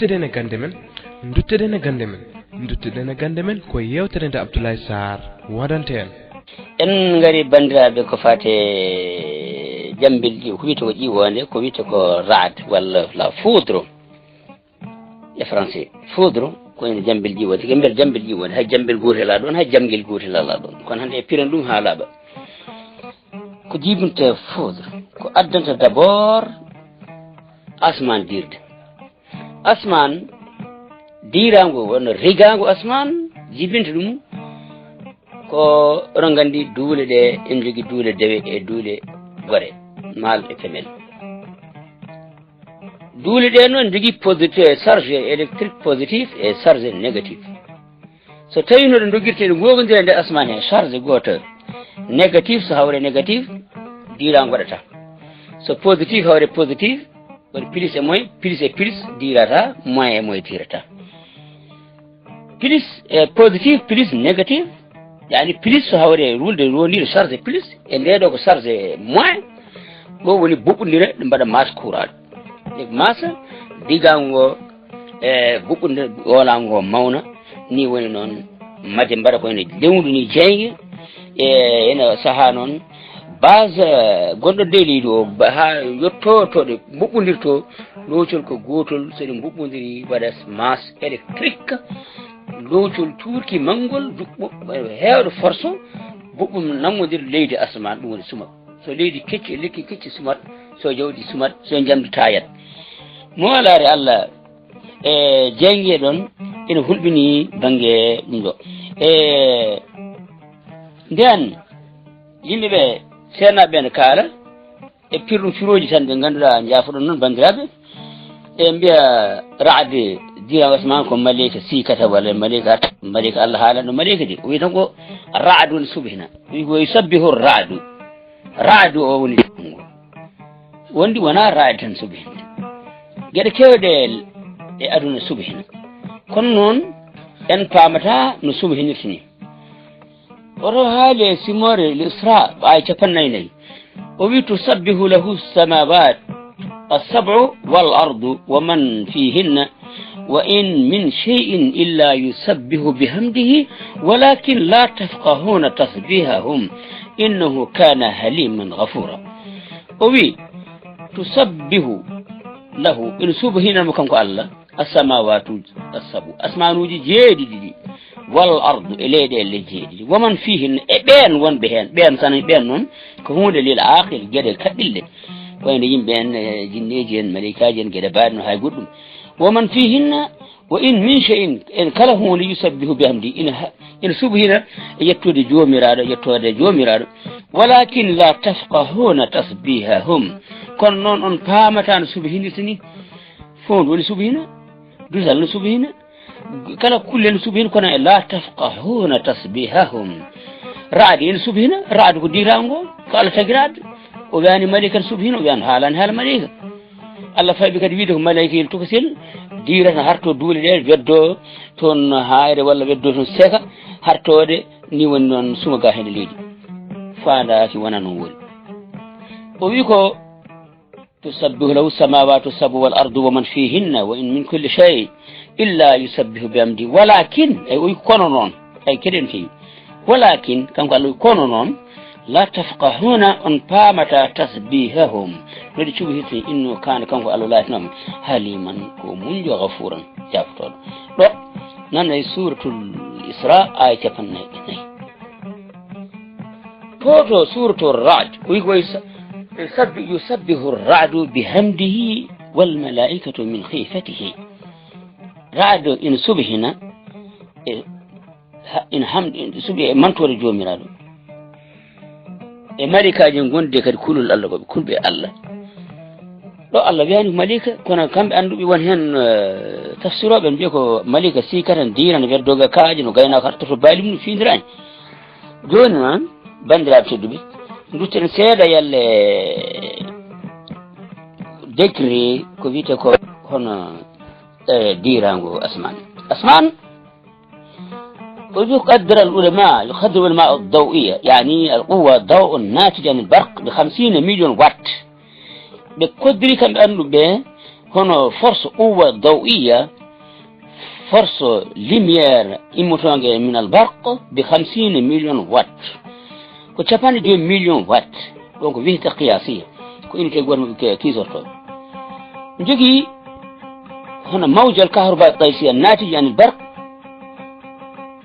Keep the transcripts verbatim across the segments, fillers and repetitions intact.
Ndutteden e gannde men, ndutteden e gannde men, ndutteden e gannde men ko yeewtere nde Abdoulaye Sarr waɗante en. En ngari, banndiraaɓe, ko faati e jammbel ƴiw-, ko wiyetee ko ƴiwoonde, ko wiyetee ko raad walla la foudre e français. Foudre ko ene jammbel ƴiwoonde, ɓe mbiyata jammbel ƴiwoonde, hay jammbel gootel alaa ɗoon, hay jamngel gootel alaa ɗoon. Kono hannde e piren ɗum haa laaɓa. Ko jibinta foudre, ko addanta d'abord asmaan diirde. Asmaan diiraango, wonno rigaango asmaan, jibinta ɗum ko, oɗon nganndi, duule ɗe, ene njogii duule dewe e duule goree, mâle e femelle. Duule ɗe noon njogii posit-, charge électrique positif e charge négatif. So tawii no ɗe ndogirta, ɗe ngoogondira e nder asmaan he, charge gooto négatif, so hawre négatif, diiraango waɗata. So positif hawre positif, waɗi plus e moins, plus e plus diirata, moins e moins diirata. Plus e positif, plus négatif, yaani plus so hawre wulde rondiiɗo charge plus, e nde ɗo ko charge moins, ɗo woni buɓɓondira, ɗe mbaɗa masse courant. Ɗe masse, digaango e buɓɓonde, oolaango mawna, ni woni noon. Majje mbaɗa ko ene lewndi ni jeynge, e ene sahaa noon base, eh, gonɗo nder leydi o, ba-, haa yotto to ɗe mbuɓɓondirto, loocol ko gootol, so ɗe mbuɓɓondiri waɗa masse électrique, loocol tuurki manngol, juɓɓo, heewɗo force, mbuɓɓum nanngondir leydi asamaan, ɗum woni suma. So leydi kecci e lekki kecci sumat, so jawdi sumat, so njamdi taayat. Mo alaari Allah, e jeynge ɗon ene hulɓini bannge ɗum ɗo. E ndeen, yimɓe ɓe, seernaaɓe ɓe ne kaala e pirɗum firooji tan ɗi ngannduɗaa, njaafoɗon noon, banndiraaɓe. E mbiya raad, diiran asmaan ko maleyka siikata walla maleyka arta, maleyka Allah haalanɗo maleyka de. O wiya tan ko raad woni subhina. O wiya ko yusabbihu raadu. Raadu o woni janngo. Wondi wonaa raad tan subhinde. Geɗe keewɗe e aduna subhina. Kono noon, en paamata no subhinirta ni. Oto haali e simoore l'Isra, ɓaay capannayi nayi. O wi: "Tusabbihu lahu samawat as-sab'u wal ardu wa man fihinna, wa in min shay'in illa yusabbihu bihamdihi, walakin la tafqahuna tasbihahum, innahu kana haliman ghafura." O wi: "Tusabbihu lahu", ina subhinamo kanko Allah, "as-samawatu as-sab'u", asmanuuji jeeɗiɗi ɗi, "wal ardu", e leyɗeele jeeɗiɗi, "wa man fihinna", e ɓeen wonɓe heen, ɓeen, so a nanii ɓeen noon, ko huunde lil aqil, geɗe kaɓɓilɗe, wayno yimɓe en, e jinneeji en, maleykaaji en, geɗe baaɗe no hay goɗɗum. "Wa man fihinna, wa in min shay'in", en kala huunde, "yusabbihu bihamdi", ina ha-, ina subhina e yettude Joomiraaɗo, yettoode Joomiraaɗo, "walakin la tafqahuna tasbihahum", kono noon on paamataa no subhinirta ni. Foondu woni subhina, dusal no subhina, kala kulle no subhina, kono e la tafqahuna tasbihahum. Raadi ene subhina, raadu ko diiraango, ko Allah tagi raadu. O wiyaani maleyka ne subhina, o wiyaani, haalaani haala maleyka. Allah fayɓe kadi wiide ko maleyka il tokosel diirata, harto duule ɗe, weddo toon haayre walla weddo toon seeka, hartoode, ni woni noon suma ga hene leydi. Faandaaki wona noon woni. O wi ko, "Tusabbihu lahu samawatu sabu wal ardu wa man fihinna wa in min kulli shay illa yusabbihu bihamdi, walakin", ay, o wi kono noon, ay, keɗen kewi, "walakin", kanko Allah wi kono noon, "la tafqahuna", on paamata, "tasbihahum", no ɗi cuɓihirta, "innahu kana", kanko Allah laatinooma, "haliman", ko muñjo, ghafuran, jaafotooɗo. Ɗo nan e suuratul Isra, aaya capanɗe nayi. To, to suuratul Ra'd, o wi ko, "Yusabbi-, yusabbihu ar-ra'du bihamdihi wal mala'ikatu min khifatihi." Ra'd ina subhina e ha-, ina hamdi, ina suɓi e mantoore Joomiraaɗo. E maleykaaji gonɗi kadi kulol Allah, ko ɓe kulɓe Allah. Ɗo Allah wiyaani maleyka, kono kamɓe annduɓe won heen, eh, tafsirooɓe mbiya ko maleyka siikata, diiran, weddo ga kaaƴe, no gaynaako artoto baali mum, no fiindiraani. Jooni noon, banndiraaɓe tedduɓe, ndutten seeɗa yalle décret ko wiyetee ko hono, eh, diiraango asmaan. Asmaan, ويقدر العلماء، يقدر العلماء الضوئية، يعني القوة ضوء ناتج عن البرق بخمسين مليون وات. Ɓe koddiri kamɓe annduɓe hono force قوة ضوئية force lumière immotoonge e minal barq bi hamsina million watt. Ko capanɗe joyi million watt. Donc, wiyete qiyasiya. Ko unité goto mo ke-, kiisorto. Jogii hono mawjal kahruba qaysiya naati yani barq.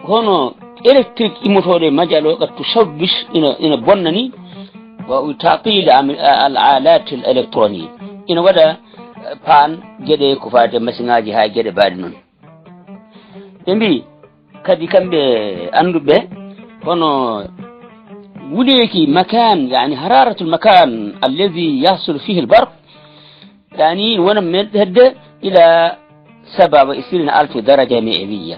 Hono électrique immotooɗo e majal o, qad tushawwish, ina, ina bonna ni. Wa taqil am-, al alat al électronique. Ina waɗa, eh, paan geɗe ko faati e masiŋaaji haa geɗe baaɗe noon. Ɓe mbi kadi kamɓe annduɓe, hono wuleeki makan, yani hararatul makan alladhi yahsulu fihi al barq, yani wona men hedde ila saba wa isrina alfi daraja mi'awiyya.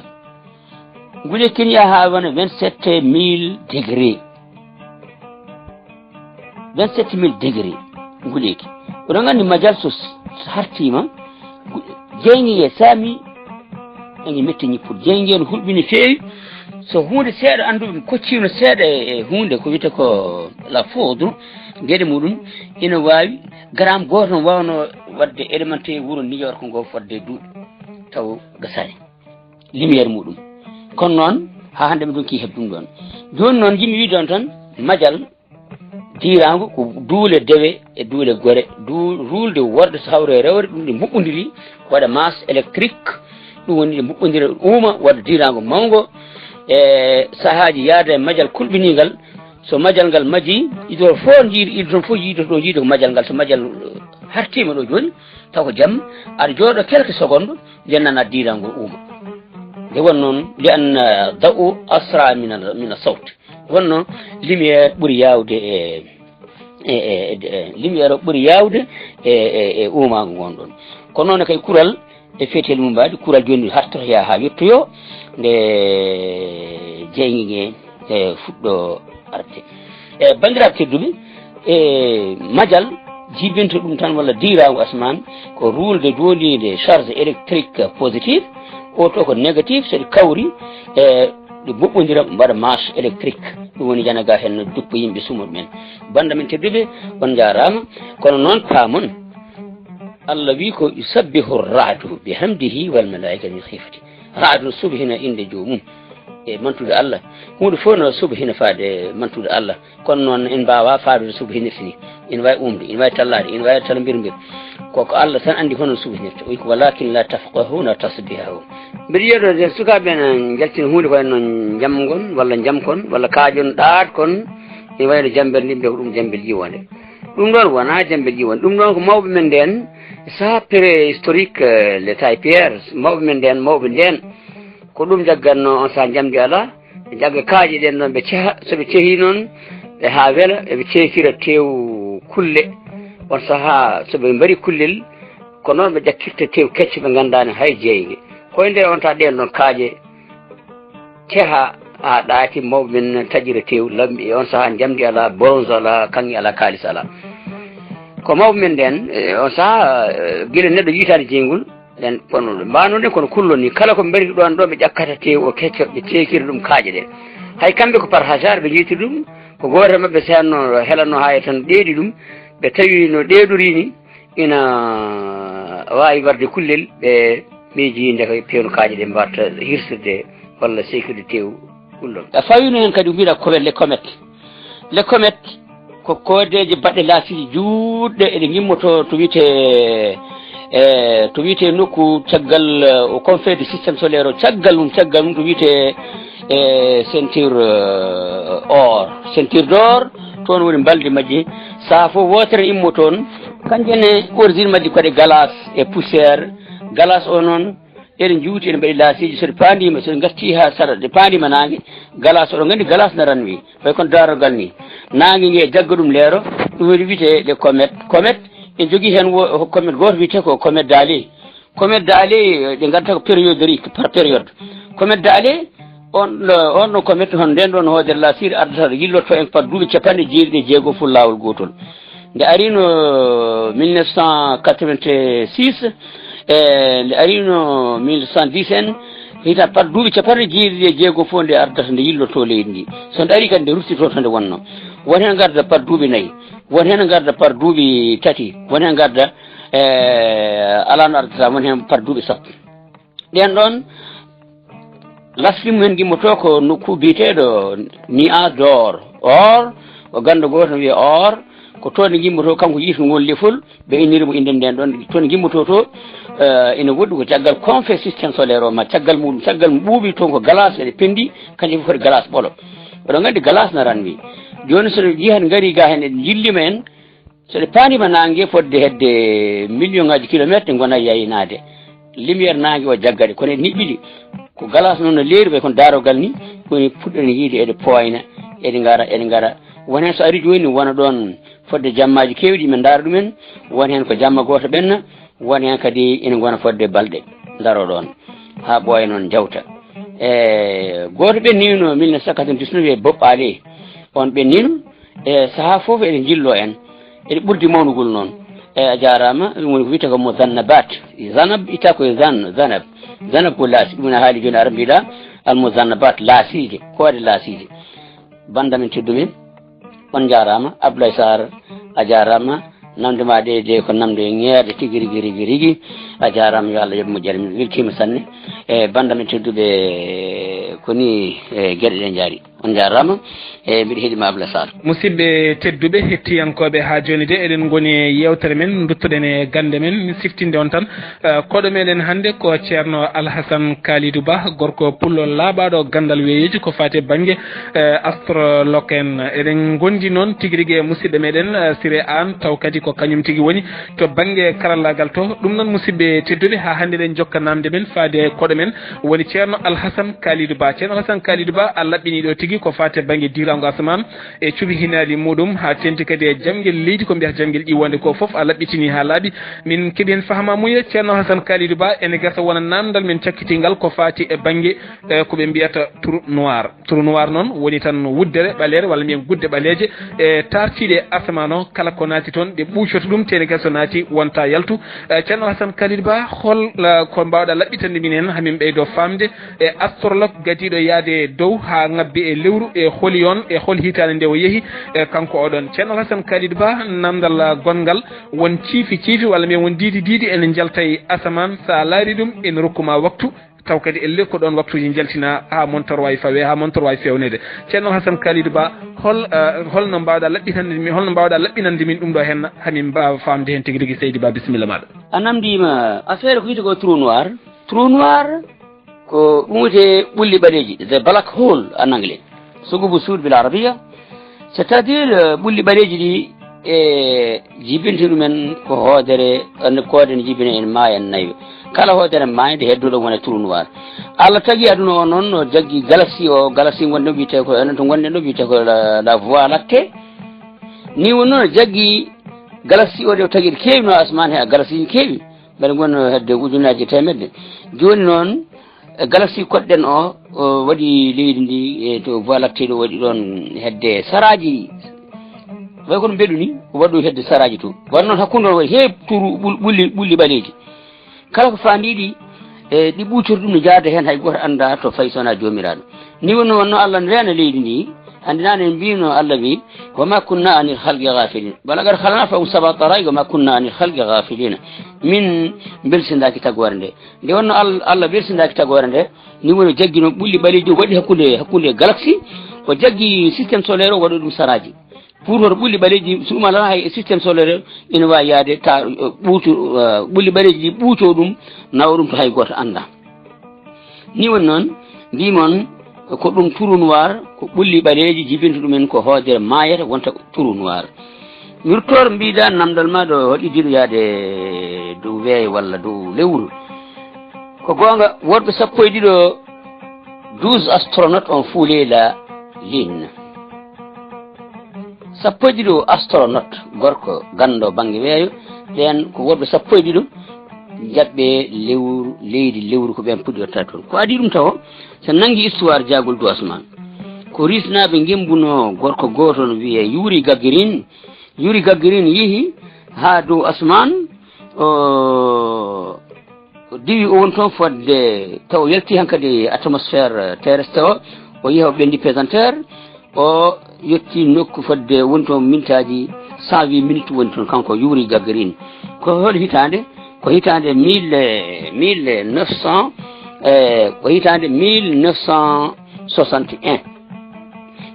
Wuleeki ken yaha haa wona vingt-sept mille degré. Vingt-sept mille degré nguleeki. Oɗon nganndi majal so s-, hartiima, jeynge nge saami, ene metti ñippude. Jeynge nge no hulɓini feewi. So huunde seeɗa, annduɓe kocciino seeɗa e, e huunde ko wiyetee ko la foudre, geɗe muɗum ina waawi gramme gooto no waawnoo waɗde élémentaire wuro New York ngo fodde duuɓi, taw gasaani lumière muɗum. Kono noon, haa hannde mi donki heɓ ɗum ɗoon. Jooni noon, njiɗmi wiide on tan, majal diiraango ko duule dewe e duule gore, du-, ruulde worɓe so hawre rewre, ɗum ɗe mbuɓɓondiri, waɗa masse électrique, ɗum woni ɗe mbuɓɓondira, uuma, waɗa diiraango mawngo, e sahaaji yaada e majal kulɓiniingal. So majal ngal majii, idol fof njiidi, idol fof yiidoto ɗo, yiide ko majal ngal. So majal, eh, hartiima ɗo jooni, taw ko jam, aɗa jooɗo quelques secondes, nde nana diirango uuma. Nde won noon, li anna da'u asra min al-, min as-sawt. Wonno lumière ɓuri yaawde e, e, e, e, lumière o ɓuri yaawde e, e, e uumaango ngon ɗon. Kono noon kay kural e fetel mum mbaadi, kural jooni hattotoya haa yettoyo nde jeynge nge, e, fuɗɗo arde. E, banndiraaɓe tedduɓe, e, majal jibinta ɗum tan walla diiraango asmaan ko ruulde joondiinde charge électrique positive, o to ko négatif, so ɗi kawri, e, ɗi mboɓɓondira, mbaɗa masse électrique. Ɗum woni janaga heen no duppo yimɓe sumo ɗumen. Bannda men tedduɓe, on njaaraama. Kono noon paamon, Allah wi ko: "Yusabbihu ra'du bihamdihi wal malaikatu min khifati." Ra'du no subhina innde joomum e mantude Allah. Huunde fof no subhina faade mantude Allah. Kono noon en mbaawaa faadude subhinirde ni. Ina waawi uumde, ina waawi tallaade, ina waawi tala mbir mbir. Ko, ko Allah tan anndi hono subhinirta. O wi ko: "Walakin la tafqahuna tasbihahum." Mbiɗa yiya ɗo nde sukaaɓe ene njaltina huunde ko wayno njamngon walla njamkon walla kaajon ɗaatkon. Ene wayno jammbel ndi, mbiya ko ɗum jammbel ƴiwonde. Ɗum ɗoon wonaa jammbel ƴiwonde. Ɗum ɗoon ko mawɓe men ndeen, saha préhistorique, euh, les taille-pierres, mawɓe men ndeen, mawɓe ndeen. Ko ɗum jaggatnoo on saha njamndi alaa. Ɓe njagga kaaƴe ɗen ɗon, ɓe ceha. So ɓe cehii noon, ɓe haa wela, eɓe ceekira teewu kulle. On saha, so ɓe mbarii kullel, ko noon ɓe ƴakkirta teewu kecce, ɓe nganndaani hay jeynge. Ko e nder on taa ɗeen ɗon kaaƴe ceha haa ɗaati, mawɓe men taƴira teewu, lamɓe e on saha njamndi alaa, bronze alaa, kaŋŋe alaa, kaalis alaa. Ko mawɓe men ndeen, e on saha, e, gila neɗɗo yiytaani jeyngol, en, kono mbaano ɗen kono kullon ni, kala ko mbaɗi ɗoon ɗo ɓe ƴakkata teewu o kecco, ɓe ceekira ɗum kaaƴe ɗe. Hay kamɓe ko par hasard ɓe njeyti ɗum, ko gooto e maɓɓe sehanno, helanno haa e tan ɗeeɗi ɗum, ɓe tawi no ɗeeɗori ni, ina waawi warde kullel, ɓe miiji nde ko peewno kaaƴe ɗe mbaɗta hirsirde walla seekirde teewu kullon. A fawino heen kadi ko mbiɗa ko les comètes. Les comètes ko kodeeje baɗɗe laasiiji juutɗe, eɗe ngimmoto to wiyetee, e, to wiyetee nokku caggal, e, o confin du système solaire o, caggal mum, caggal mum to wiyetee, e, ceinture, e, or, ceinture d'or, toon woni mbaldi majje. Saha fof wootere immo toon, kanje ne origine majje ko waɗi glace e poussière. Glace o noon, eɗe njuuti, eɗe mbaɗi laasiiji, so ɗe paandiima, so ɗe ngartii haa sara, ɗe paandiima naange, glace, oɗon nganndi glace no ranwi, way kono daarorgal ni. Naange nge jagga ɗum leero, ɗum woni wiyetee les comètes. Comète, en jogii heen wo-, comète gooto wiyetee ko comète Halley. Comète Halley, ɗe ngarta ko périodique, par période. Comète Halley, on, on ɗo comète, hono ndeen ɗoon hoodere laasiire ardata, yilloto en par duuɓi capanɗe jeeɗiɗi e jeego fof laawol gootol. Nde ariino mille neuf cent quatre-vingt-six, e nde ariino mille neuf cent dix en, hita par duuɓi capanɗe jeeɗiɗi e jeego fof nde ardata, nde yilloto leydi ndi. So nde ari kadi, nde ruttito to nde wonno. Won heen ngarda par duuɓi nayi, won heen ngarda par duuɓi tati, won heen ngarda, e, alaa no ardata, won heen par duuɓi sappo. Ɗeen ɗoon Lasli mumen gimmoto ko nokku biyeteeɗo Nuage d'Or. Or, ko ganndo gooto no wiyee Or, ko toon nde gimmoto kanko yiitu ngol lefol, ɓe inniri mo innde nden ɗon. Toon gimmoto to, eh, ina woɗɗi ko caggal confet système solaire o, ma caggal muɗum, caggal ɓuuɓi toon ko glace ene pendi, kanƴe fof kadi glace ɓolo. Oɗon nganndi glace no ranwi. Jooni so ɗe njiyan ngari ga heen, ɗe njillima en, so ɗe paandima naange fodde hedde million ngaji kilomètre, ɗe ngona yaynaade. Lumière naange o jaggaɗe, kono ɗe niɓɓiɗi. Ko glace noon no leeri, way kono daarogal ni, kono puɗɗoɗen yiide eɗe pooyna, eɗe ngara, eɗe ngara. Won heen so ari jooni, wona ɗoon fodde jammaji keewɗi, men ndaara ɗumen, won heen ko jamma gooto ɓenna, won heen kadi ina ngona fodde balɗe, ndaro ɗoon, haa ɓooya noon jawta. E gooto ɓennino mille neuf cent quatre-vingt-dix-neuf e Bob Allais, on ɓennino e sahaa fof eɗe njillo en, eɗe ɓurdi mawnugol noon. E a jaaraama, ɗum woni ko wiyetee ko mo zannabat, zanab ita koye zan, zanab, zanab ko laasi, ɗum woni a haali jooni ara mbiɗa, al mo zannabat, laasiije, koode laasiije. Bannda men tedduɓe, on njaaraama. Abdoulaye Sarr, a jaaraama. Namde ma ɗe, de ko namde ŋeerɗe tigi rigi, rigi, rigi. A jaaraama, yo Allah yoɓ moƴƴere. Mi weltiima sanne. E bannda men tedduɓe, ko ni, e, geɗe ɗe njaari. On njaaraama. E mbiɗa heɗii ma, Abdoulaye Sarr. Musidɓe tedduɓe, hettiyankooɓe, haa jooni de eɗen ngoni e yeewtere men, nduttoɗen e gannde men, siftinde on tan. Eh, koɗo meɗen hannde ko Ceerno Alhasan Kalidou Ba, gorko pullo laaɓaaɗo ganndal weeyeeji ko faati e bannge, eh, astrologue en. Eɗen ngondi noon tigi rigi e musidɗo meɗen, eh, Siré Anne, taw kadi ko kañum tigi woni to bannge karallaagal to. Ɗum noon, musidɓe tedduɓe, haa hannde eɗen njokka naamnde men faade e koɗo men woni Ceerno Alhasan Kalidou Ba. Ceerno Alhasan Kalidou Ba, a laɓɓinii ɗo tigi ko faati e bannge diirango asamaan e cuɓi hinaali muɗum, haa teeŋti kadi e jamgel leydi, ko mbiyata jamgel ƴiwonde ko fof, a laɓɓitinii haa laaɓi. Min keɓi heen fahamaamuya, Ceerno Hasan Kalidou Ba, ene gasa wona naamndal men cakkitingal ko faati e bannge, eh, ko ɓe mbiyata trou noir. Trou noir noon woni tan wuddere ɓaleere, walla mbiyen gudde ɓaleeje, e taartiiɗe e asamaan o, kala ko naati toon, ɗe ɓuucoto ɗum, te ene gasa so naati wonta yaltu. Eh, Ceerno Hasan Kalidou Ba, hol, eh, ko mbaawɗa laɓɓitande min heen, haa min ɓeydo faamde, e astrologue gadiiɗo yahde e dow haa ŋabbi e lewru, e holi on, e hol hitaande nde o yehi, e kanko oɗon. Ceerno Hasan Kalidou Ba, naamndal gonngal, won ciifi ciifi walla mbiyen won diidi diidi ene njalta e asamaan, so a laarii ɗum ene rokku ma waktu, taw kadi elle ko ɗoon waktuuji njaltinaa haa montor waawi fawee, haa montor waawi feewneede. Ceerno Hasan Kalidou Ba, hol, eh, holno mbaawɗa laɓɓitande min, holno mbaawɗa laɓɓinande min ɗum ɗo heen, haa min mbaawa faamde heen tigi rigi? Seydi Ba, bisimilla maaɗa. A naamndiima affaire ko wiyetee ko trou noir. Trou noir ko ɗum wiyetee ɓulli ɓaleeji, the black hole en anglais, sugubu suud bil arabiya, c'est-à-dire, euh, ɓulli ɓaleeji ɗi e jibinta ɗumen ko hoodere, ande koode ne jibina en maaya en nayo. Kala hoodere maayde heddo ɗo wona trou noir. Allah tagi aduna o noon, no jaggi galaxie o, galaxie gonɗo wiyetee ko, enen to gonɗen ɗo wiyetee ko la, la Voie lactée. Ni woni noon jaggi galaxie o, de o tagi ɗi keewi no asmaan he, a galaxie ne keewi. Mbeɗa ngon hedde ujunnaaji teemedde. Jooni noon, e galaxie koɗɗen o, o waɗi leydi ndi, e to Voie lactée ɗo waɗi ɗoon hedde saraaji. Way kono mbeɗu ni, o waɗi hedde saraaji to. Wano noon hakkunde o waɗi he turu ɓul-, ɓulli, ɓulli ɓaleeji. Kala ko faandiiɗi, e ɗi ɓuucori ɗum no jaada heen, hay gooto anndaa to fayi so wonaa Joomiraaɗo. Ni woni wonno Allah ne reena leydi ndi. Anndi naane en mbiyno Allah wi, "Wa ma kunna anil khalqi ghafilin. Wa laqad khalaqna fawqahum sab'a tara'iq wa ma kunna anil khalqi ghafilin." Min mbelsindaaki tagoore nde. Nde wonno Al-, Allah welsindaaki tagoore nde, ni woni o jaggi noon ɓulli ɓaleeji o waɗi hakkunde, hakkunde galaxie, o jaggi système solaire o waɗi ɗum saraaji. Pour hoto ɓulli ɓaleeji, so ɗum alaa hay e système solaire ina waawi yahde ta, ɓuucu, ɓulli ɓaleeji ɗi ɓuuco ɗum, nawa ɗum to hay gooto anndaa. Ni woni noon, mbimon ko ɗum trou noir, ko ɓulli ɓaleeji jibinta ɗumen ko hoodere maayata wonta trou noir. Mi ruttoor mbiɗa namdal ma ɗo hoɗi diɗo yaade dow weeyo walla dow lewru. Ko goonga, worɓe sappo e ɗiɗo, douze astronautes ont foulé la Lune. Sappo e ɗiɗo astronaute, gorko ganndo bannge weeyo, ɓeen ko worɓe sappo e ɗiɗo jaɓɓe lewru, leydi lewru, ko ɓeen puɗɗi yottaade toon. Ko adii ɗum tawo, so nanngi histoire jaagol dow asmaan, ko Riisnaaɓe ngemmbuno gorko gooto no wiyee Yuri Gagarin. Yuri Gagarin yehi haa dow asmaan, o o diwi, o woni toon fodde, taw o yalti hankadi atmosphère terrestre o, o yehi o ɓenndi pesanteur, o yetti nokku fodde woni toon mintaaji cent huit minutes woni toon, kanko Yuri Gagarin. Ko hol hitaande? Ko hitaande mille, mille neuf cent E ko hitaande mille neuf cent soixante et un,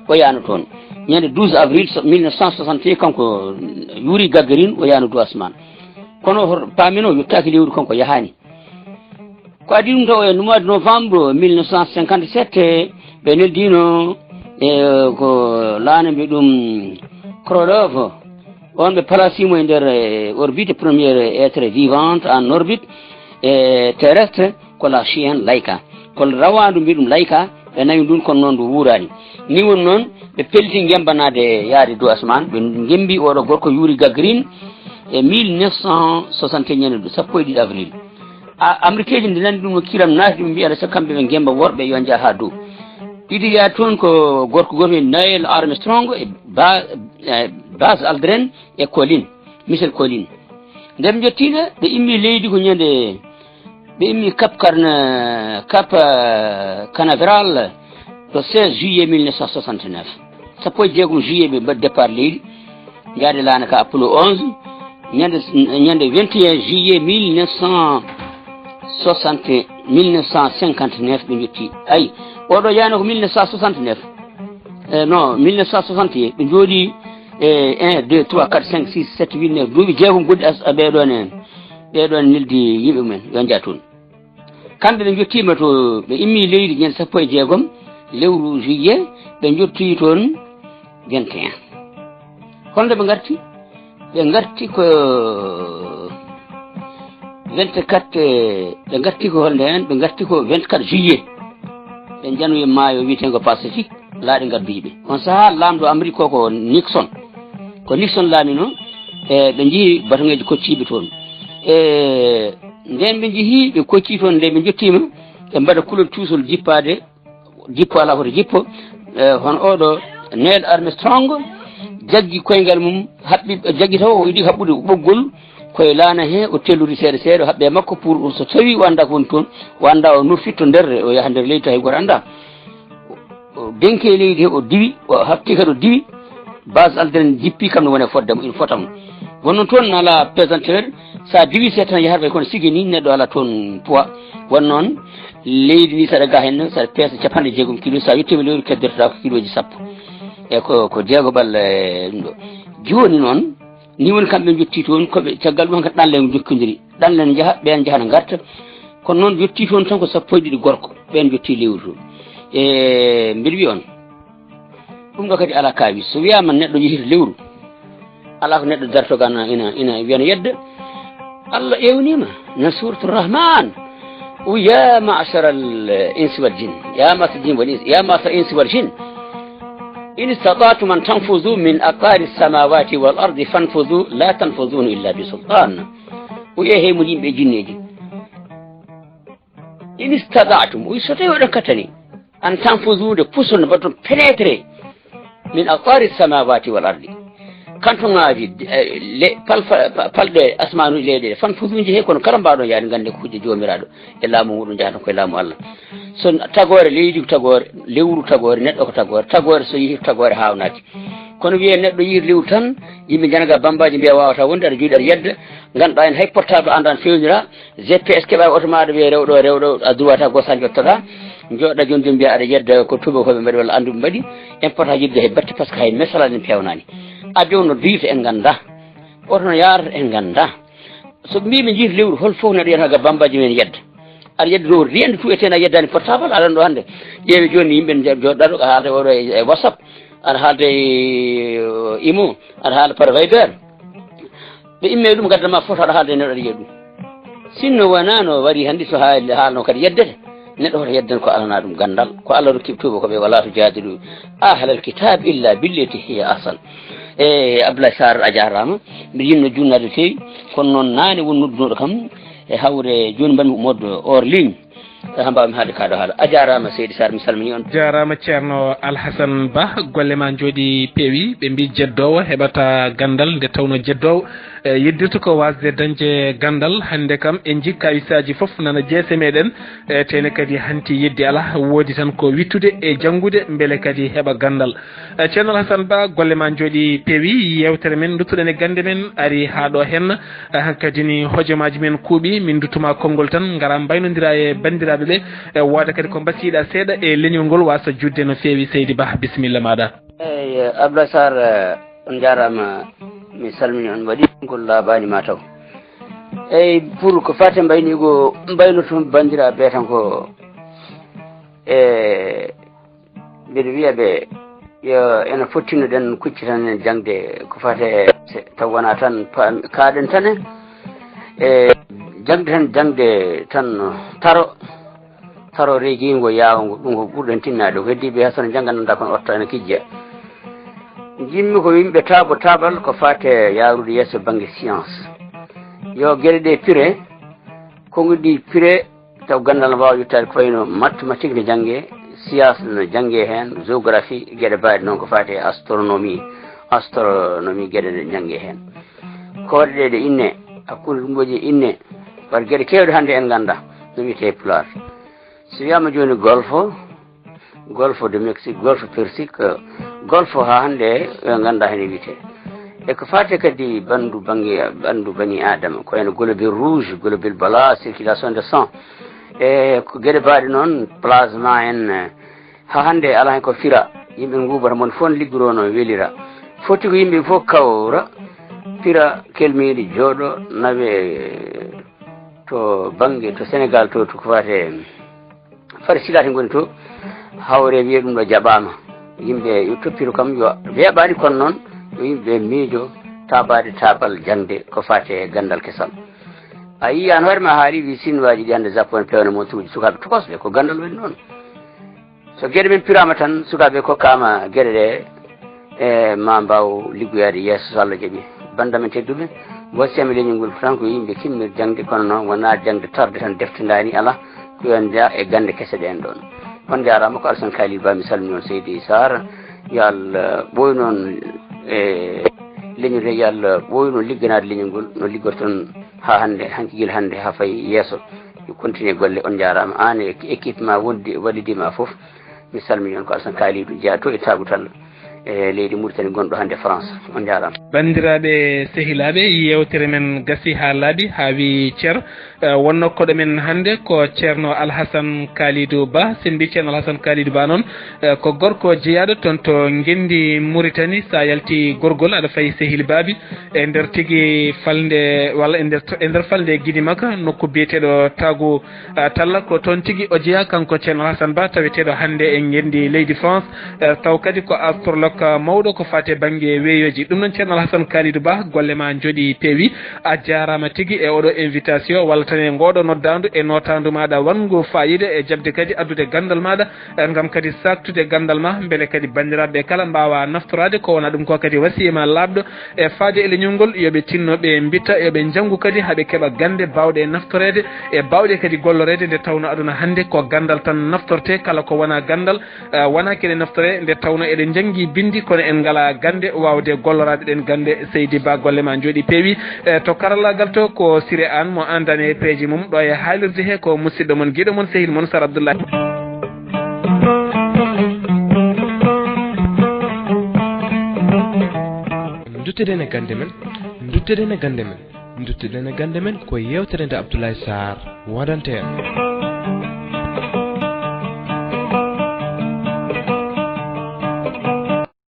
o yahno toon. Ñande douze avril so- mille neuf cent soixante et un, kanko Yuri Gagarin, o yahno Duwasman. Kono hoto paamen, o yottaaki lewru, kanko yahaani. Ko adii ɗum taw, e mois de novembre mille neuf cent cinquante-sept, ɓe neldino e ko laana mbi ɗum Krodov. On ɓe palasimo e nder, e, orbite, première être vivante en orbite, e, terrestre, ko la chienne Laika. Ko rawaandu mbi ɗum Laika, ɓe nawi ndun, kono noon ndu wuuraani. Ni woni noon, ɓe pelliti ngembanaade yaade dow asmaan, ɓe ngembi oɗo gorko Yuri Gagarin e mille neuf cent soixante et un, ñande sappo e ɗiɗi avril. A- Amérique ji nde nani ɗum no kiram naati, ɗum mbiya so kamɓe ɓe ngemba worɓe yo njah haa dow. Ɗiɗi yaa toon ko gorko gooto wiyetee Neil Armstrong e Ba- e Buzz Aldrin e Collins, Michel Collins. Nde ɓe njottiino, ɓe immi leydi ko ñande, ɓe immi Cap Carna- Cap, eh, Canaveral le seize juillet mille neuf cent soixante-neuf. Sappo e jeegom juillet ɓe mbaɗi départ leydi, njaade laana ka Apollo onze, ñande, ñande vingt et un juillet mille neuf cent soixante, mille neuf cent cinquante-neuf ɓe njotti. Ay, oɗo yaano ko mille neuf cent soixante-neuf. Eh, non, mille neuf cent soixante, ɓe njooɗi, eh, un, deux, trois, quatre, cinq, six, sept, huit, neuf, duuɓi jeegom goɗɗi as- ɓeɗon en, ɓeɗon neldi yimɓe mumen, yo njah toon. Kamɓe ɓe njottiima to, ɓe immi leydi ñande sappo e jeegom lewru juillet, ɓe njottii toon vingt et un. Holno ɓe ngarti? Ɓe ngarti ko vingt-quatre, ɓe ngarti ko holnde heen? Ɓe ngarti ko vingt-quatre juillet. Ɓe njanoyi maayo wiyeteengo Pacifique, laaɗe ngaddoyi ɓe. On sahaa laamɗo Amérique ko, ko Nixon. Ko Nixon laamino, e ɓe njehi batoŋeeji kocciiɓe toon. E ndeen ɓe njehi, ɓe koccii toon, nde ɓe njottiima, ɓe mbaɗa kulol cuusol jippaade, jippo alaa hoto jippo. E hono oɗo Neil Armstrong jaggi koyngal mum, haɓɓi, jaggi taw o yiɗi haɓɓude ɓoggol koye laana he, o tellori seeɗa seeɗa, o haɓɓi e makko pour so tawi o anndaa ko woni toon, o anndaa, o nurfitto nder, o yaha nder leydi taw hay gooto anndaa. O denki e leydi he, o diwi, o hafti kadi o diwi. Buzz Aldrin jippi kam ne woni e fodde mo, ina fota mo. Wonno toon nala pesanteur, sa diwi seeɗa tan yahata kono sigi ni neɗɗo ala toon poids. Won noon leydi ni saɗa ga heen, saɗa peesa capanɗe jeegom kilo, sa yettiima lewru keddotoɗa ko kiloji sappo. E ko, ko jeego ɓalla e ɗum ɗo. Jooni noon, ni woni kamɓe njotti toon, koɓe caggal ɗum hankadi ɗanle jokkodiri. Ɗanle ne njaha, ɓeen njaha ne ngarta. Kono noon, yettii toon tan ko sappo e ɗiɗi gorko, ɓeen njotti lewru toon. E mbiɗa wiya on, ɗum ɗo kadi alaa kaawis. So wiyaama neɗɗo yehii to lewru, alaa ko neɗɗo darto gana ina, ina wiya no yedda. Allah ewniima, na suuratu Rahman. O, يا معشر الإنس والجن، يا معشر الجن والإنس، يا معشر الإنس والجن، إن استطعتم أن تنفذوا من أقطار السماوات والأرض فانفذوا، لا تنفذون إلا بسلطان. O, e hey mon yimɓe e jinneeji. إن استطعتم, o, so tawi oɗon kattani, أن تنفذوا, nde puson, mbaɗon pénétrer, من أقطار السماوات والأرض, kantoŋaaji, eh, le-, pal-, pal-, palɗe asmaanuuji, leyɗe, فانفذوا, njehee, kono kala mbaaɗon yaade, nganndee ko hujja Joomiraaɗo e laamu muuɗum njahata ko e laamu Allah. So tagoore leydi ko tagoore, lewru tagoore, neɗɗo ko tagoore, tagoore so yehii ko tagoore haawnaaki. Kono wiyee neɗɗo yehii to lewru tan, yimɓe njana ga bambaaji mbiya waawataa wonde, aɗa jooɗii aɗa yedda, ngannduɗaa en hay portable a anndaa no feewnira, G P S keɓaani oto ma aɗa wiyee rew ɗo, rew ɗo, a droit ta gosa jottoɗaa, jooɗa jooni jooni mbiya aɗa yedda ko tuubakooɓe mbaɗi walla annduɓe mbaɗi, en pota yiɗde hay batte par ce que hay message en peewnaani. Avion no diwta en nganndaa, oto no yaarata en nganndaa. So ɓe mbii ɓe njiyta lewru, hol fof neɗɗo yiyata ga bambaaji men yedda. Aɗa yedda dow rien du tout, e tena yeddaani portable, aɗa ɗo hannde. Ƴeewe jooni yimɓe ne jooɗɗa ɗo, aɗa haalda oɗo e, e WhatsApp, aɗa haalda e, e Imo, aɗa haalda par Viber. Ɓe imme ɗum, gadda ma fof aɗa haalda e neɗɗo aɗa yiya ɗum. Sinno wonaa no wari hannde, so haali haalno kadi yeddete. Neɗɗo hoto yeddan ko alanaa ɗum ganndal. Ko Allah rokki tuubakooɓe, ولا تجادلوا أهل الكتاب إلا بالتي هي أحسن. E Abdoulaye Sarr, a jaaraama. Mbiɗa yiɗno juutnaade no feewi, kono noon naane won noddunoɗo kam e hawre jooni mbaɗmi mode hors ligne. E haa mbaawmi haalde kaa ɗo haala. A jaaraama seydi Sarr, mi salminii on. Jaaraama Ceerno Alhasan Ba, golle ma njooɗi peewi. Ɓe mbii jeddoowo heɓata ganndal, nde tawnoo jeddoowo, e, yeddirta ko waasde dañde ganndal. Hannde kam en njii kawisaaji fof nana jeese meɗen, e, tene kadi hanti yeddi alaa, woodi tan ko wittude e janngude mbele kadi heɓa ganndal. E, Ceerno Alhasan Ba, golle ma njooɗi peewi. Yeewtere men, nduttuɗen e gannde men, ari haa ɗo heen. E, hankadi ni hojomaaji men kuuɓi, min nduttuma konngol tan, ngara mbaynondira e banndiraaɓe Ɓe ɓe, e wooda kadi ko mbasiiɗa seeɗa e leñol ngol waasa juutde no feewi. Seydi Bah, bisimilla maaɗa. Eyi, Abdoulaye Sarr, eh, on njaaraama. Mi salmini on, waɗi ngol laabaani ma taw. Eyi, pour ko faati mbayniigo, mbaynoto banndiraaɓe tan ko, e, mbiɗa wiya ɓe, yo ene fottino ɗen kucci tan e jaŋde ko faati e se-, taw wonaa tan paam-, kaaɗen tan e, e jaŋde tan, jaŋde tan taro, taro regiingo yaawngo, ɗum ko ɓurɗen tinnaade. Ko heddiiɓe haa so ne njannga nannda kono otta ene kijja. Njimmi ko yimɓe taabo taabal ko faati e yaarude yeeso bannge science. Yo geɗe ɗe pire, konguɗi pire, taw ganndal waawa yettaade ko wayno mathématique no janngee, science no janngee heen, géographie, geɗe baɗe noon ko faati e astronomie, astronomie geɗe ɗe janngee heen. Koode ɗe ɗe inne, hakkunde ɗum ɗo je inne, waɗa geɗe keewɗe hannde en ngannda no wiyetee Pulaar. So wiyaama jooni golfo, Golfe du Mexique, Golfe Persique, Golfe haa hannde ɓe ngannda heen wiyetee. E ko faati kadi banndu bannge, banndu bani Adama, ko wayno globule rouge, globule blanc, circulation de sang. E ko geɗe baɗe noon, plasma en, haa hannde alaa heen ko fira, yimɓe nguubata, moni fof ne liggoroo no welira. Foti ko yimɓe fof kawra, pira kelmeeli, jooɗo, nawe to bannge, to Sénégal, to, to ko faati e fare silaate ngoni to, hawre wiye ɗum ɗo jaɓaama. Yimɓe yo toppito kam, yo weeɓaani, kono noon yo yimɓe miijo taabaade taabal jaŋde ko faati e ganndal kesal. A yiyii aan hoore ma haali, wi Sinwaaji ɗi hannde Japon pewna montuuji sukaaɓe tokosɓe, ko ganndal waɗi noon. So geɗe men piraama tan, sukaaɓe kokkaama geɗe ɗe, e ma mbaaw liggoyaade yeeso so Allah jaɓi. Banndiraaɓe men tedduɓe, wasiyam e leñol ngol tan ko yimɓe kimmir jaŋde, kono noon wonaa jaŋde tarde tan, defte ndaani alaa, ko yo njaha e gannde kese ɗeen ɗoon. On njaaraama, ko Alassane Kalidou Ba, mi salmini on, Seydi Sarr, yo Allah ɓooynu on e leñol he, yo Allah ɓooynu on ligganaade leñol ngol no liggorton haa hannde, hanki gila hannde haa fayi yeeso. Yo continue golle, on njaaraama. Aan e équipe ma wondi, wallidi ma fof, mi salmini on, ko Alassane Kalidou Dia to e Tagutal, e leydi Mauritanie, gonɗo hannde France. On njaaraama. Banndiraaɓe, sehilaaɓe, yeewtere men gasii haa laaɓi, haa wi cer. Eh, wonnoo koɗo men hannde ko Ceerno Alhasan Kalidou Ba. So en mbii Ceerno Alhasan Kalidou Ba noon, eh, ko gorko jeyaaɗo toon to ngenndi Mauritanie. So a yaltii Gorgol, aɗa fayi Sehil Baabi, e nder tigi falnde, walla e nder, e nder falnde Gidimaka, nokku biyeteeɗo Tagu, ah, Talla, ko toon tigi o jeyaa, kanko Ceerno Alhasan Ba, taweteeɗo hannde e ngenndi leydi France, eh, taw kadi ko astrologue, ah, mawɗo ko faati e bannge weeyooji. Ɗum noon, Ceerno Alhasan Kalidou Ba, golle ma njooɗii, peewi. A jaaraama tigi e oɗo invitation, walla tan e ngoɗo noddaandu e nootaandu maaɗa wanngu faayiida, e jaɓde kadi addude ganndal maaɗa, eh, ngam kadi saaktude ganndal ma, mbele kadi banndiraaɓe kala mbaawa naftoraade. Ko wona ɗum ko kadi wasiya ma laaɓɗo e faade e leñol ngol, yo ɓe tinno ɓe mbitta, yo ɓe njanngu kadi haa ɓe keɓa gannde baawɗe naftoreede e baawɗe kadi golloreede, nde tawnoo aduna hannde ko ganndal tan naftortee, kala ko wonaa ganndal, eh, wonaa kene naftoree, nde tawnoo eɗen njanngi binndi, kono en ngalaa gannde waawde golloraade ɗeen gannde. Seydi Ba, golle ma njooɗii, peewi. Eh, to karallaagal to ko Siré Aan mo anndane peeje mum, ɗo e haalirde he ko musidɗo mon, giɗo mon, sehil mon, Sar Abdoulaye. Ndutteden e gannde men, ndutteden e gannde men, ndutteden e gannde men ko yeewtere nde Abdoulaye Sarr waɗante en.